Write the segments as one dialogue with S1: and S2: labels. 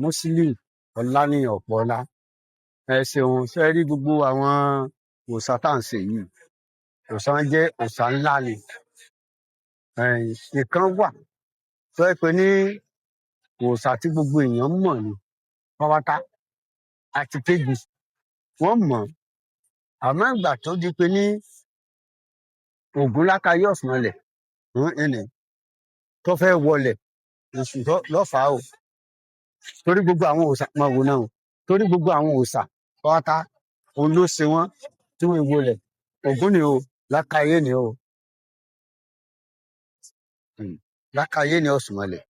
S1: Musiliu Ọláníyan Ọ̀pọ̀ọlá. Ẹ ṣeun. Ṣe rí gbogbo àwọn òòṣà tá à ń ṣe yìí, òòṣà wọn jẹ́ òòṣà ńlá ni. Ìkan wà tó jẹ́ pé ní òòṣà tí gbogbo èèyàn mọ̀ ni pátápátá, àti kejì wọ́n mọ̀ ọ́n. Àmọ́ ìgbà tó di pé ní Ògún lákàyè Ọ̀ṣùnmọlẹ̀ ẹnì tó fẹ́ wọlẹ̀, Èṣù ló fà á o. Torí gbogbo àwọn òòṣà máa wò náà o, torí gbogbo àwọn òòṣà pátá, òun ló ṣe wọ́n tí wọ́n wọlẹ̀. Ògún ni o, lákàyè ni o. Lákàyè ni Ọ̀ṣùnmọlẹ̀.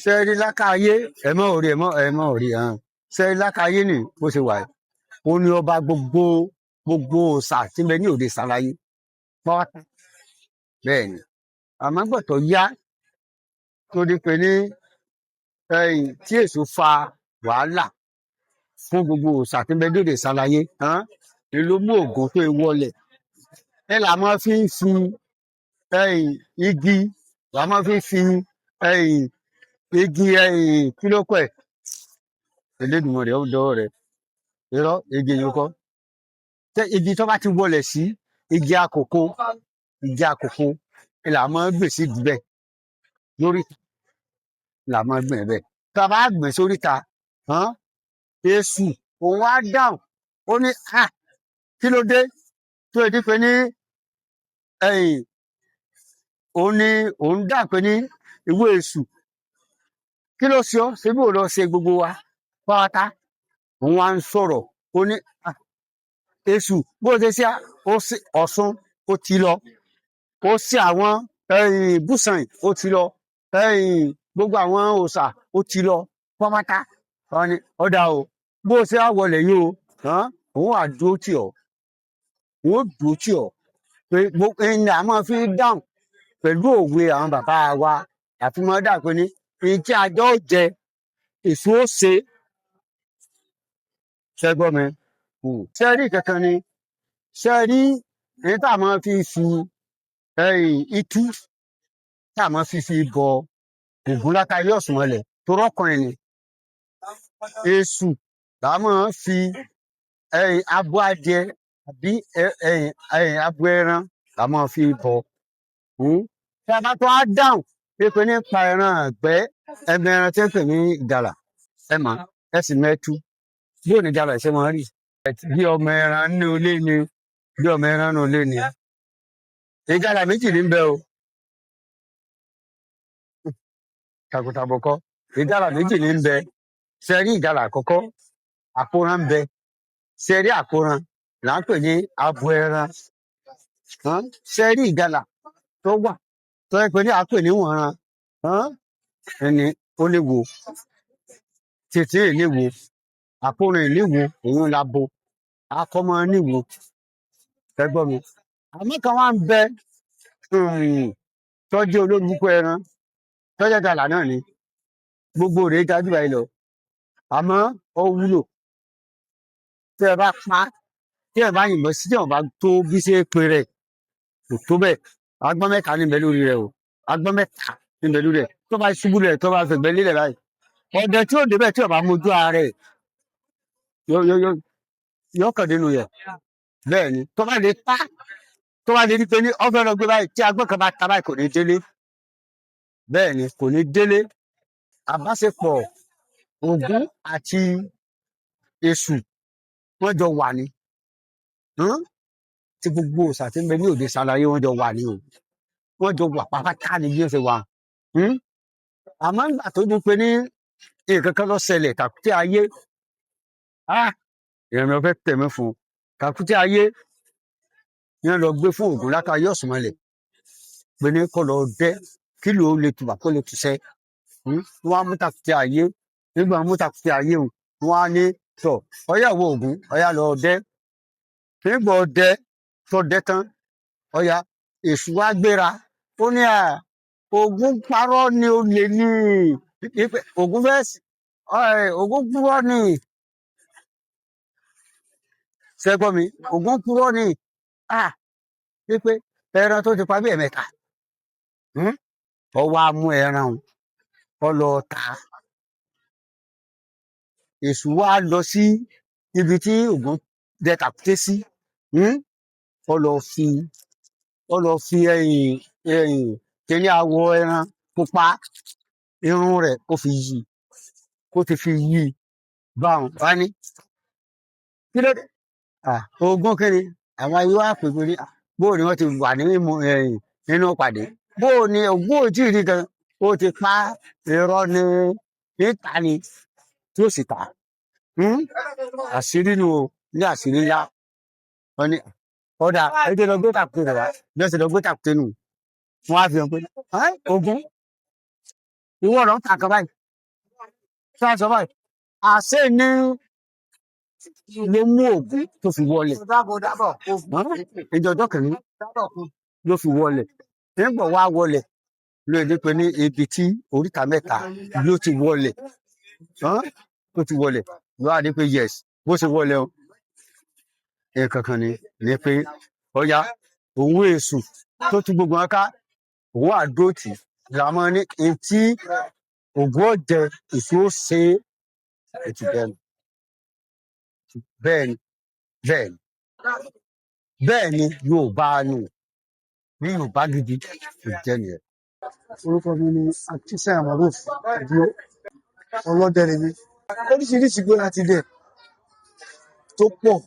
S1: Ṣé rí lákàyè, ẹ mọ̀ orí, ẹ mọ̀ orí hàn. Ṣé rí lákàyè ni bó ṣe wà yìí, òun ni ọba gbogbo gbogbo òòṣà tí ń bẹ ní òde ìsàlàyé pátá. Bẹ́ẹ̀ ni. Àmọ́ gbọ̀tọ̀ yá tó di pé ní ẹ̀yìn tí Èṣù fa wàhálà fún gbogbo òòṣà tí ń bẹ lóde ìsàlàyé hàn ni ló mú Ògún tó wọlẹ̀. Ẹ là máa fi ń fi ẹ̀yìn igi, là máa fi ń fi ẹ̀yìn igi, ẹ̀yìn kí ló kọ ẹ̀, Elédùmarè, ó dọwọ́ rẹ̀. Irọ́, igi yìí kọ́. Tẹ igi tó bá ti wọlẹ̀ sí igi àkókò, igi àkókò ni là máa gbìn sí ìdíbẹ̀ lórí, là máa gbìn bẹ́ẹ̀. Tá a bá gbìn sóríta hàn, Èṣù òun á dáhùn, ó ní à kí ló dé tó yẹ pé ní ẹ̀yìn òun ní òun dà pé ní ìwé Èṣù, kí ló ṣe ọ́? Ṣé bí òun lọ ṣe gbogbo wa pátá? Òun wá ń sọ̀rọ̀, ó ní "Ah, Èṣù, bó ṣe ṣe ó ṣe Ọ̀ṣun, ó ti lọ, ó ṣe àwọn bùsàn, ó ti lọ, gbogbo àwọn òòṣà, ó ti lọ pápátá." Wọn ni ọ̀dà o, bó ṣe á wọlé yìí o hàn, òun wà dúró tì ọ́, òun ó dúró tì ọ́ pé gbogbo ẹni a máa fi dáhùn pẹ̀lú òwe àwọn bàbá wa, àfi máa dà pé ní ìtí àjọ ó jẹ, Èṣù ó ṣe. Ṣe gbọ́ mi? Ṣe rí kankan ni? Ṣe rí èyí tá a máa fi fi itú, tá a máa fi fi bọ Ògún látàrí Ọ̀ṣunmọlẹ̀ tó rọ́kùnrin ni Èṣù, là á máa fi abo adìẹ àbí abo ẹran là á máa fi bọ. Tí a bá tó á dáhùn pé nípa ẹran àgbẹ̀, ẹgbẹ́ ẹran tí ń pè ní ìgalà, ẹ mọ̀, ẹ sì mẹ́tú bí òní ìgalà ṣe máa rí bí ọmọ ẹran nínú ilé ni, bí ọmọ ẹran nínú ilé ni. Ìgalà méjì ní bẹ o, takọtabo kọ́. Ìgalà méjì ní bẹ. Ṣe rí ìgalà àkọ́kọ́, àkóràn ń bẹ. Ṣe rí àkóràn là ń pè ní abo ẹran. Ṣe rí ìgalà tó wà tó yẹ pé ní à ń pè ní wọ̀nran ẹni ó léwo tètè léwo, àkóràn léwo, òun la bo akọmọ níwo. Ẹ gbọ́ mi? Àmọ́ kan wá ń bẹ tọ́jú olórúkọ ẹran tọ́jú ìgalà náà ni, gbogbo rẹ̀ dájú báyìí lọ, àmọ́ ó wúlò. Tẹ́ ẹ bá pa, tí ẹ bá yìnbọn sí, tí wọn bá tó bí ṣe é pe rẹ̀ kò tó bẹ́ẹ̀. Agbọ́n mẹ́ta níbẹ̀ lórí rẹ̀ o, agbọ́n mẹ́ta níbẹ̀ lórí rẹ̀. Tó bá ṣubú lẹ̀, tó bá fẹ̀gbẹ́ lélẹ̀ báyìí, ọdẹ tí ó débẹ̀, tí ó bá mójú ara rẹ̀, yóò kàn dénú yẹ. Bẹ́ẹ̀ ni. Tó bá lè pa, tó bá lè rí pé ní ọfẹ lọ gbé báyìí, tí agbọ́n kan bá ta báyìí, kò ní délé. Bẹ́ẹ̀ ni, kò ní délé. Àbáṣepọ̀ Ògún àti Èṣù, wọ́n jọ wà ní tí gbogbo òòṣà tí ń bẹ ní òde ṣàlàyé, wọ́n jọ wà ní o, wọ́n jọ wà pápátá ní bí ó ṣe wà. Àmọ́ nígbà tó dún pé ní nǹkan kan ló ṣẹlẹ̀, tàkúté ayé, ìrìn ọ̀fẹ́ tẹ̀mí fún un, tàkúté ayé ní wọ́n lọ gbé fún Ògún látàyè Ọ̀ṣunmọlẹ̀ pé ní kó lọ dẹ́ kí ló lè tùbà, kó lè tùṣẹ́. Wọ́n á mú tàkúté ayé. Nígbà wọ́n mú tàkúté ayé o, wọ́n á ní tọ̀ ọyá wo Ògún, ọyá lọ dẹ́. Nígbà ọdẹ tó dẹ́ tán, ọyá Èṣù wá gbéra, ó ní à Ògún parọ́ ni, ó lè ní Ògún fẹ́ Ògún purọ́ ni. Ṣẹ́gbọ́n mi? Ògún purọ́ ni à wípé ẹran tó ti pa bí ẹ̀mẹ́ta, ọ wá mú ẹran ọ lọ ta. Èṣù wá lọ sí ibi tí Ògún dẹ tàkúté sí. Ó lọ fi ó lọ fi ẹyìn ẹyìn kíní awọ ẹran pupa irun rẹ̀ kó fi yí, kó ti fi yí báwọn wá ní kí ló dé? Ogún kí ni àwọn ayé wa pè pé ní bóò ni wọ́n ti wà nínú ẹ̀yìn nínú ìpàdé, bóò ni Ògún ò tí ì rí gan, ó ti pa irọ́ ní níta ni tí ó sì ta. Àṣírí nu o, ní àṣírí ńlá. Wọ́n ní ọ̀dà ẹjẹ́ lọ gbé tàkùté rẹ̀ wá. Bí wọ́n ṣe lọ gbé tàkùté nù, wọ́n á fi hàn pé, "Ẹ́, Ògún, ìwọ lọ ń ta kan báyìí tí wọ́n sọ báyìí." Àṣé ní ló mú Ògún tó fi wọlé ìjọ ọjọ́ kìíní ló fi wọlé. Nígbà wá wọlé ló dé pé ní ibi tí oríta mẹ́ta ló ti wọlé tó ti wọlé, ló wá dé pé yes, bó ṣe wọlé o, nǹkan kan ni pé ọya òun èṣù tó tú gbogbo wọn ká, òun àdóòtì làmọ́ ní etí Ògún ọ̀jẹ̀ èṣù ó ṣe é ètò. Bẹ́ẹ̀ ni, bẹ́ẹ̀ ni, bẹ́ẹ̀ ni, bẹ́ẹ̀ ni. Yorùbá nù ní Yorùbá gidi kò jẹ́ nìyẹn.
S2: Orúkọ mi ni Akínsẹ́yà Maruf Àdìo, ọlọ́dẹ lèmi. Oríṣiríṣi igbó láti dẹ̀ tó pọ̀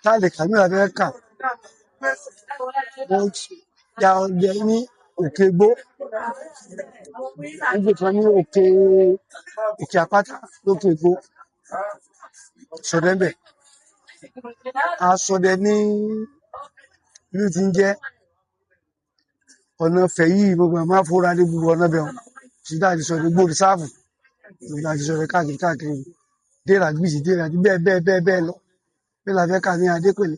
S2: tá a lè kà mí lábẹ́ kà. Mo ya ọdẹ ní Òkè Igbó, níbi kan ní Òkè Àpáta lókè Igbó, ṣọdẹ ńbẹ̀. A ṣọdẹ ní ìlú tí ń jẹ́ ọ̀nà Ifẹ̀ yìí, gbogbo ẹ̀ máa fúnra ní gbogbo ọ̀nà bẹ̀ wọ́n. Sí tá a ti ṣọdẹ gbòòrò sáàfù, gbogbo a ti ṣọdẹ káàkiri káàkiri, dé Ìràgbìjì, dé Ìràgbìjì, bẹ́ẹ̀ bẹ́ẹ̀ bẹ́ẹ̀ bẹ́ẹ̀ lọ. Bẹ́ẹ̀ la fẹ́ kà ní Adépèlé.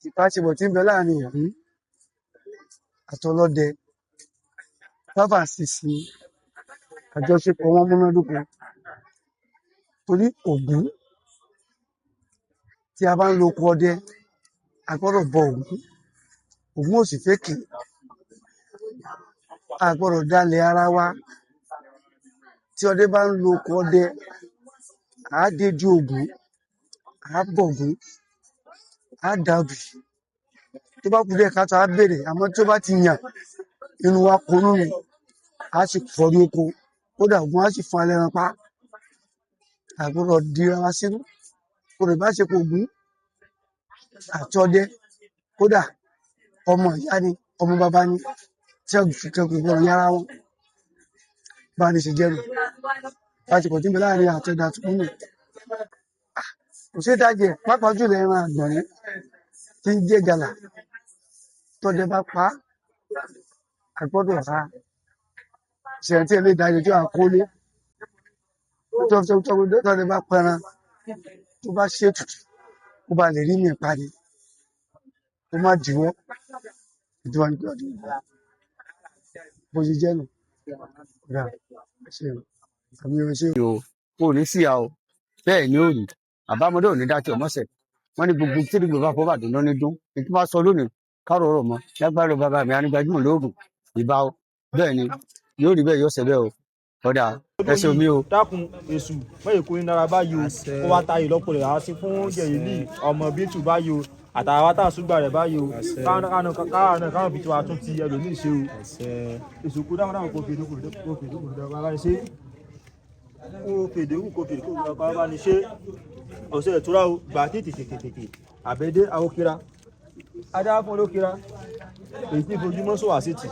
S2: Ìbáṣepọ̀ tí ń bẹ láàrin Ògún àtọlọ́dẹ 5 and 6 ni àjọṣepọ̀ wọn múnádóko, torí Ògún, tí a bá ń lo oko ọdẹ, a gbọ́dọ̀ bọ Ògún. Ògún ò sì fékè. A gbọ́dọ̀ dalẹ̀ ara wa. Tí ọdẹ bá ń lo oko ọdẹ, à á dédìí Ògún, à á bọ̀gún, à á dàbì. Tó bá kù díẹ̀ káàtó, á béèrè, àmọ́ tó bá ti yàn, inú wa konú ni, á sì kọrí oko. Kódà Ògún á sì fún alẹ́ ẹran pa. A gbọ́dọ̀ dira wa sínú. Kò ìbáṣepọ̀ Ògún àti ọdẹ, kódà ọmọ ìyá ni, ọmọ bàbá ni, tí a fi kan kò gbọ́dọ̀ yára wọn. Bá ní ṣe jẹ́ nù. Ìbáṣepọ̀ tí ń bẹ láàrin àtọdẹ àti Ògún nù. Kò ṣeé dájẹ́, pàápàá jùlọ ẹran àgbọ̀nrín tí ń jẹ́ ìgalà. Tọ́dẹ bá pa á, a gbọ́dọ̀ rà á. Ìṣẹ̀lẹ̀ tí ẹ lè dájẹ́ tí a kó lé. Tọ́dẹ bá pẹran, tó bá ṣètùtù, kó ba lè rí mi pa ni. Kó má dìwọ́. Ìdíwọ́ ni pé ọdún bó ṣe jẹ́ nù. Ọ̀dà, ẹ ṣé o. Àmì ò ṣe
S1: o kò ní sí ya o, bẹ́ẹ̀ ni ó rí àbámọ́dé ò ní dá tí ọmọ sẹ̀. Wọ́n ní gbogbo tí gbogbo bá fọ́ bàdùn lọ́ní dún ètò bá sọ lónìí kárọ̀ ọ̀rọ̀ mọ́ lágbára bàbá mi anígbàjúmọ̀ lóògùn ìbá o. Bẹ́ẹ̀ ni yóò rí bẹ́ẹ̀, yóò ṣẹ bẹ́ẹ̀ o. Ọ̀dà, ẹ ṣé omi o.
S3: Dákun èṣù mọ̀yẹ̀ kó ní dára báyìí o, kó wá táyé lọ́pọ̀ rẹ̀ á sí fún jẹ̀yìnlí ọmọ bíntù báyìí o, àtàwọn tá à ń súgbà rẹ̀ báyìí o, káwọn náà káwọn fi tiwa tún ti ẹlòmíì ṣe o. Èṣù kó dáhùn dáhùn, kó fi ìdókòwò kó fi ìdókòwò bá ní ṣe, kó fi ìdókòwò kó fi ìdókòwò bá ní ṣe. Ọ̀sẹ̀ ìtura o gbà tètè tètè tètè àbẹ̀dé àwòkíra adá fún olókìra èyí tí fojúmọ́ sọ wá sí tì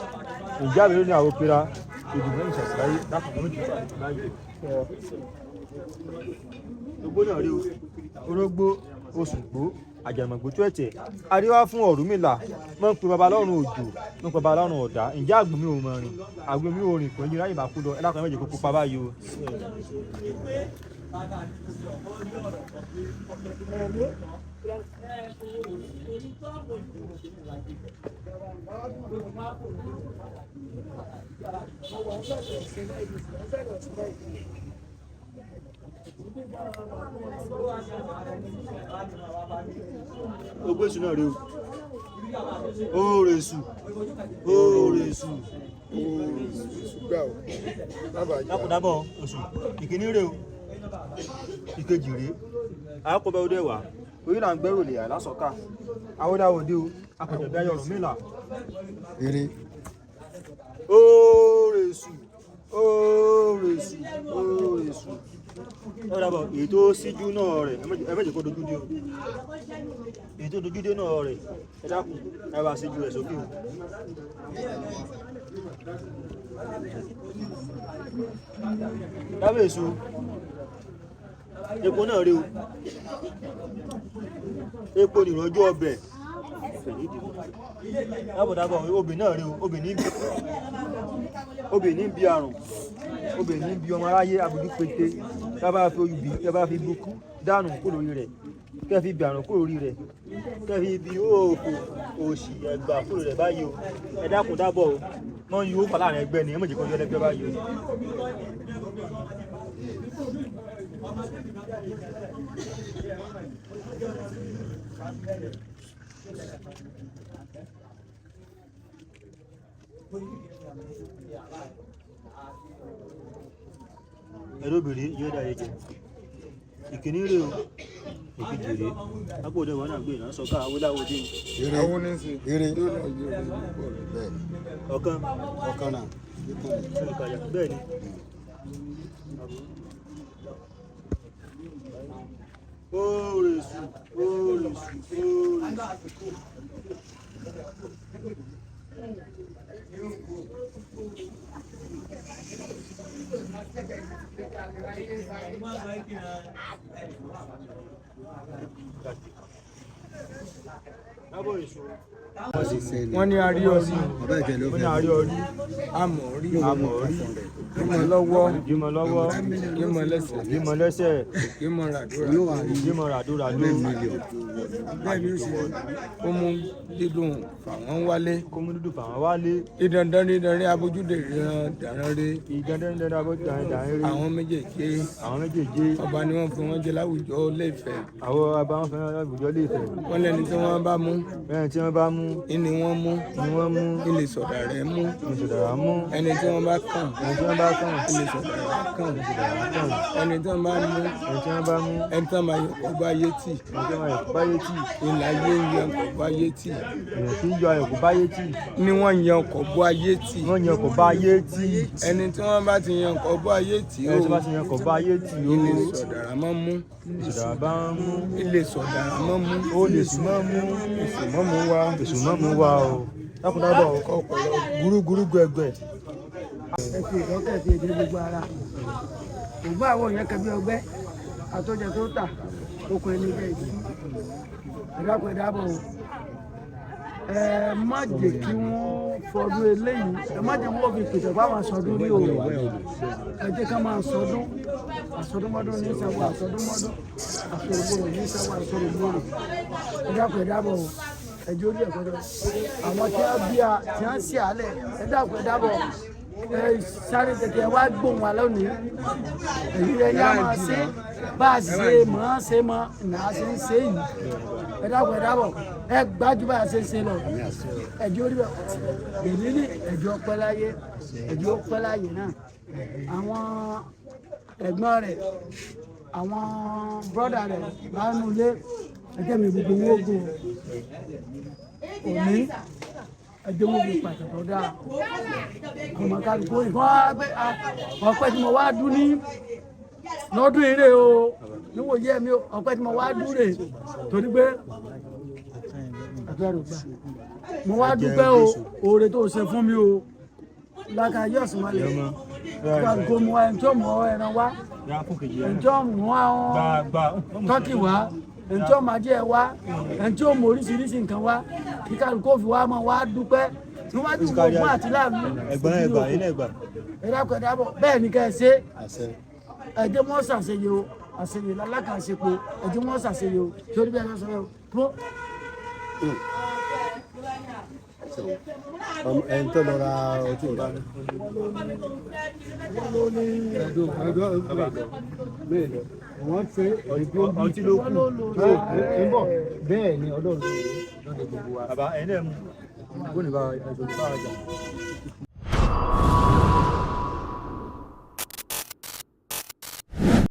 S3: ìjà àbẹ̀rẹ̀ ní àwòkíra ìdùnnú ìṣàṣìláyé dákùn méjì ìṣàṣìláyé ogbó náà rí o, orógbó oṣùgbó àjàmọ̀gbò tó ẹ̀tẹ̀ àríwá fún Ọ̀rúnmìlà mọ̀ ń pe babalọ́run òjò, mọ̀ ń pe babalọ́run ọ̀dà. Ǹjẹ́ àgbò mi ò mọ̀ rìn, àgbò mi ò rìn kò ní ráyè bá kú lọ. Ẹ lákùnrin méjì kó kópa báyìí o. Ogbó èṣù náà rí o, oòrè èṣù, oòrè èṣù.
S4: Gbà ó lábàájá.
S3: Dákùndábọ̀ èṣù ìkíní rè o. Ìkejì rèé, àákọ́bẹ̀ ọdẹ wà orí là ń gbẹ́rò lè àlásọ̀ká awódáwòdé o, akọ̀jọ̀bí ayọ̀ Ọ̀rúnmìlà.
S1: Eré.
S3: Oòrèsù, oòrèsù, oòrèsù. Ẹ dàbọ̀ èyí tó síjú náà rẹ̀, ẹ má jẹ́ kó dojú dé o. Èyí tó dojú dé náà rẹ̀, ẹ dákun, ẹ bá síjú rẹ̀ sókè o. Lábẹ́ èso, epo náà rí o. Epo nìrànjú ọbẹ̀. Dábọ̀dábọ̀ obì náà rí o, obì ní bí àrùn, obì ní bí ọmọ aráyé abudu pété. Tá bá fi obì, tá bá fi bukú dànù kúrò lórí rẹ̀, kẹ́ fi bí àrùn kúrò lórí rẹ̀, kẹ́ fi bí òòfò òṣì ẹ̀gbà kúrò rẹ̀ báyìí o. Ẹ dákun dábọ̀ o, wọ́n ń yí owó fà láàrin ẹgbẹ́ ni, ẹ má jẹ́ kó yọ ẹlẹ́gbẹ́ báyìí o. Ẹ̀rọ obìnrin yóò dá ẹ̀jẹ̀. Ìkíní rè o, ìkejì rè. Lápò òde wọn náà gbé ìná sọ́kà awóláwòdé o.
S1: Eré.
S4: Àwọn ní sí.
S1: Eré.
S4: Yóò lọ yóò lọ yóò lọ.
S1: Bẹ́ẹ̀.
S3: Ọ̀kan.
S1: Ọ̀kan náà.
S3: Olùkàyà bẹ́ẹ̀ ni. Oòrèsù, oòrèsù, oòrèsù. Lábọ̀ èso.
S4: Wọ́n ní arí ọrí.
S1: Bàbá ìjẹ́ ló
S3: Wọ́n ní
S1: fẹ́.
S3: àárí ọrí,
S4: Àmọ̀ rí.
S3: Àmọ̀ rí.
S4: Bímọ lọ́wọ́.
S3: Bímọ lọ́wọ́,
S4: Bímọ lẹ́sẹ̀.
S3: Bímọ lẹ́sẹ̀,
S4: Bímọ ràdúrà.
S1: Yóò wá rí
S3: bímọ ràdúràdú.
S1: mílíọ̀nù.
S4: Bẹ́ẹ̀ ni ó ṣe ó mú dídùn fà wọ́n wálé.
S3: Kó mú dúdú fà wọ́n wálé.
S4: Dídandan dídanrin abojúde ríran dàrán rí.
S3: Ìdandan abọ́ dàrin rí.
S4: Àwọn méjèèjì.
S3: Àwọn méjèèjì.
S4: Ọba ni wọ́n fi wọ́n jẹ láwùjọ Ilé-Ifẹ̀.
S3: Àwọn ọba wọn fẹ́ràn láwùjọ Ilé-Ifẹ̀.
S4: Wọ́n lẹ́ni tí wọ́n bá mú.
S3: Bẹ́ẹ̀ni tí wọ́n bá mú.
S4: Ìní wọ́n mú.
S3: Ni wọ́n mú.
S4: Ilé sọ̀dà rẹ̀ mú.
S3: Ní sọ̀dàrà mú.
S4: Ẹni tí wọ́n bá kàn.
S3: Ẹni tí wọ́n bá kàn.
S4: Ilé sọ̀dà rẹ̀ kàn. Ẹni tí wọ́n bá mú.
S3: Ẹni tí wọ́n bá mú.
S4: Ẹni tí wọ́n bá yọ kó bá yé tì.
S3: Ẹni tí wọ́n bá yọ kó bá yé tì.
S4: Ìlà yé ń yan kó bá yé tì.
S3: Èèyàn kì í yọ ayọ̀ kó bá yé tì.
S4: Ni wọ́n yan kó bá yé tì.
S3: Wọ́n yan kó bá yé tì.
S4: Ẹni tí wọ́n bá ti yan kó bá yé tì
S3: Ẹni tí wọ́n bá ti yan kó bá yé tì o.
S4: Ilé sọ̀dàrà mọ́ mú.
S3: Sọ̀dàrà bá ń mú.
S4: Ilé sọ̀dàrà mọ́ mú.
S3: Ó lè sùn mọ́ mú.
S4: Èsì mọ́ mú wá.
S3: Èsù mọ́ mú wá o. Dákun dábọ̀ o. Gúrúgúrú gbẹ̀gbẹ̀.
S2: Ẹ fi ìdọ́kẹ̀ fi èdè gbogbo ara ògbó àwọn èèyàn kẹbí ọgbẹ́ àtọ́jẹ tó tà okùn ẹni bẹ́ẹ̀ sí. Ẹ dákun, ẹ dábọ̀ o. Ẹ má jẹ́ kí wọ́n fọdún eléyìí, ẹ má jẹ́ wọ́n fi pèsè fún àwọn sọdún rí o. Ẹ jẹ́ ká máa sọdún àsọdúnmọ́dún ní sáwọ́ àsọdúnmọ́dún àsọdúnmọ́dún ní sáwọ́ àsọdúnmọ́dún. Ẹ dákun, ẹ dábọ̀ o. Ẹ jẹ́ orí ẹ̀kọ́ tó àwọn tí wọ́n bí a tí wọ́n sì àlẹ̀. Ẹ dákun, ẹ dábọ̀. Ẹ sáré tètè ẹ wá gbóhùn wa lónìí. Èyí ẹ yá máa ṣe bá a ṣe mọ̀ ọ́n ṣe mọ̀ ní a ṣe ń ṣe yìí. Ẹ dákun, ẹ dábọ̀. Ẹ gbájú bá a ṣe ń ṣe lọ. Ẹ jẹ́ orí bẹ̀ èyí ní ẹjọ́ pẹ́ láyé, ẹjọ́ pẹ́ láyé náà. Àwọn ẹ̀gbọ́n rẹ̀, àwọn bọ́dà rẹ̀ bá nu ilé ẹjẹ́ mi gbogbo owó ogun òní, ẹjọ́ wọn fi pàtàkì tó dáa ọmọ kálukú ìfọ́n ọpẹ́ tí mo wá dún ní lọ́dún eré o níwòye mi o, ọpẹ́ tí mo wá dún rè torí pé àdúrà ló gbà. Mo wá dúpẹ́ o, oore tó ṣe fún mi o lákàáyé ọ̀sùn malẹ̀ kálukú mu ẹni tó mọ ẹran wá, ẹni tó mú àwọn tọ́kì wá, ẹni tó mọ adìẹ wá, ẹni tó mọ oríṣiríṣi nǹkan wá, kí kálukú fi wá máa wá dúpẹ́ níwájú gbogbo àti láàánú.
S3: Ẹ̀gbọ́n ẹgbà yín náà ẹgbà.
S2: Ẹ dákun, ẹ dábọ̀. Bẹ́ẹ̀ ni kẹ́ ẹ ṣe. Ẹ jẹ́ wọ́n ṣàṣeyẹ o, àṣeyẹ lálákàṣepọ̀. Ẹ jẹ́ wọ́n ṣàṣeyẹ o torí bí ẹ sọ sọ tó.
S1: Ẹni tó lọ ra ọtí ìbá. Wọ́n fẹ́
S3: Ọtí ló kù.
S1: ń bọ̀ bẹ́ẹ̀ ni ọlọ́run ló lè gbogbo wa.
S3: Bàbá ẹ̀yin náà mú. Kó ní bá ẹjọ́ ní bá ọjà.